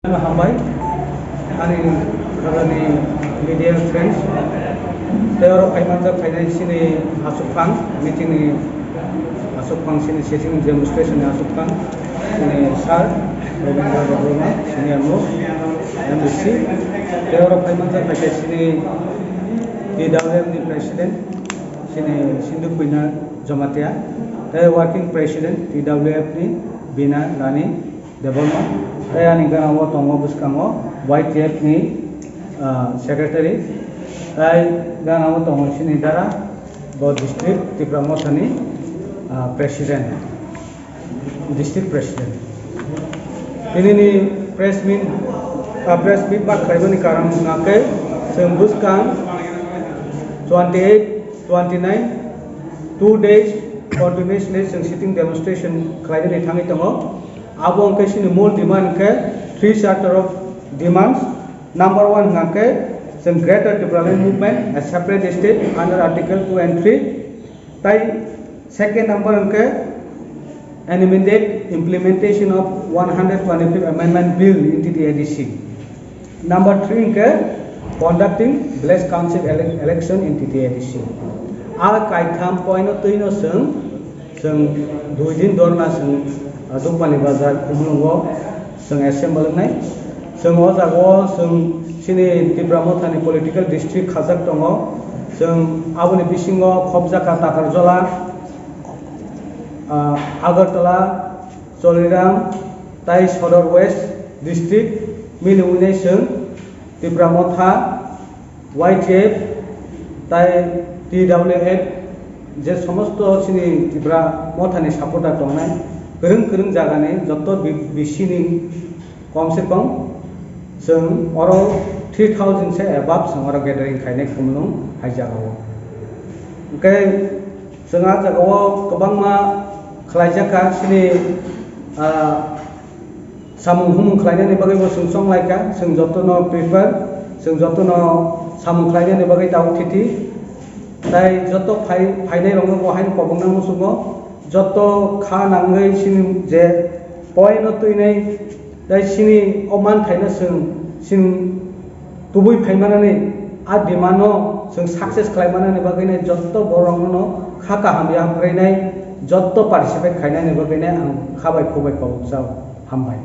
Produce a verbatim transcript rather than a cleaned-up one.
Hambai, ani khajani media friends, tei oro phaimanjak phainai chini aswk phang, meeting ni aswk phang, chini sitting demonstration ni aswk phang, chini sir Robindra Debbarma, senior most M D C, tei oro phaimanjak phaikha chini T W F ni president, chini Sindhu Puina Jamatia, tei working president T W F ni Bina Rani Debbarma, tei ani gana o tongo bwskango Y T F ni, ah, secretary, tei gana o tongo chini dara bo district Tipra Motha ni, ah, president, district president. Tini ni press meet, ah, press meet ba khlaimani karon hwnkha khe chwng bwskang twenty eight, twenty nine, two days continuously chwng sitting demonstration khlainani thangwi tongo. Abo hwnkhe chini mol demand hwnkhe three charter of demands. Number one hwnkhe chwng Greater Tipraland Movement, a separate state under Article two and three. Tai second number hwnkhe an immediate implementation of one hundred twenty-fifth Amendment Bill in T T A D C. Number three hwnkhe conducting village council ele-, election in T T A D C. A kaitham point o twino chwng, chwng dui din dorna chwng, ah, Dukpani Bazar Khumulwngo chwng assemble wngnai. Chwng o jaga o chwng chini Tipra Mothani political district khajak tongo. Chwng aboni bisingo Khopjaka, Takarjala, ah, Agartala, Choliram, tai Sodor West District mili wngwi chwng Tipra Motha, Y T F, tai T W F, je somosto chini Tipra Mothani supporter tongnai, kwrwng kwrwng jagani joto bi-, bisini komse kom chwng oro three thousand se above chwng oro gathering khainai Khumulwng hai jagao. Hwnkhe chwng a jagao kwbangma khlaijak kha chini, ah, samung humung khlainani bagwi bo chwng chonglaikha, chwng jotono prepare, chwng jotono samung khlainani bagwi tabuk thiti. Tai joto phai-, phainairokno bo haino kobokna muchungo, joto kha nangwi chini je point no twinai, tai chini o manthaino chwng, chwng tubui phaimanani a demand no chwng success khlaimanani bagwino joto borokno kha kaham yapharwi nai, joto participate khainani bagwino ang kha bai khuk bai kobokjao. Hambai.